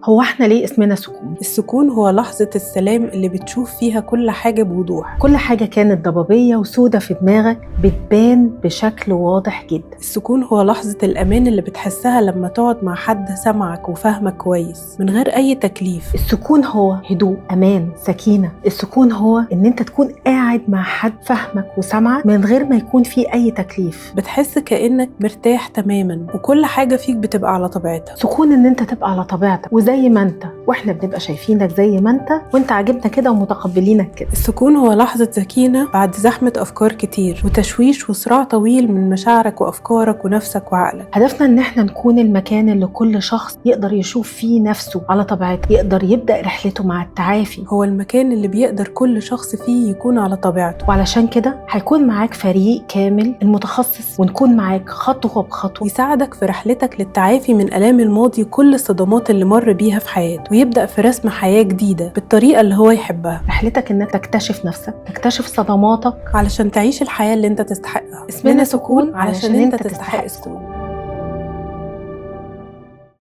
هو احنا ليه اسمنا سكون؟ السكون هو لحظة السلام اللي بتشوف فيها كل حاجة بوضوح. كل حاجة كانت ضبابية وسودة في دماغك بتبان بشكل واضح جدا. السكون هو لحظة الأمان اللي بتحسها لما تقعد مع حد سمعك وفهمك كويس من غير أي تكليف. السكون هو هدوء، أمان، سكينة. السكون هو إن أنت تكون قاعد مع حد فهمك وسمعك من غير ما يكون في أي تكليف. بتحس كأنك مرتاح تماما وكل حاجة فيك بتبقى على طبيعتها. سكون إن أنت تبقى على طبيعتك وزي ما أنت، وإحنا بنبقى شايفينك زي ما أنت وأنت عاجبنا كده ومتقبلينك كده. السكون هو لحظة سكينة بعد زحمة أفكار كتير وتشويش وصراع طويل من مشاعرك وأفكارك ونفسك وعقلك. هدفنا إن إحنا نكون المكان اللي كل شخص يقدر يشوف فيه نفسه على طبيعته، يقدر يبدأ رحلته مع التعافي. هو المكان اللي بيقدر كل شخص فيه يكون على طبيعته. وعلشان كده هيكون معاك فريق كامل المتخصص، ونكون معاك خطوة بخطوة يساعدك في رحلتك للتعافي من آلام الماضي وكل الصدمات اللي مر بيها في حياته، ويبدأ في رسم حياة جديدة بالطريقة اللي هو يحبها. رحلتك إنك تكتشف نفسك، تكتشف صدماتك علشان تعيش الحياة اللي انت تستحقها. اسمنا سكون علشان انت تستحق سكون.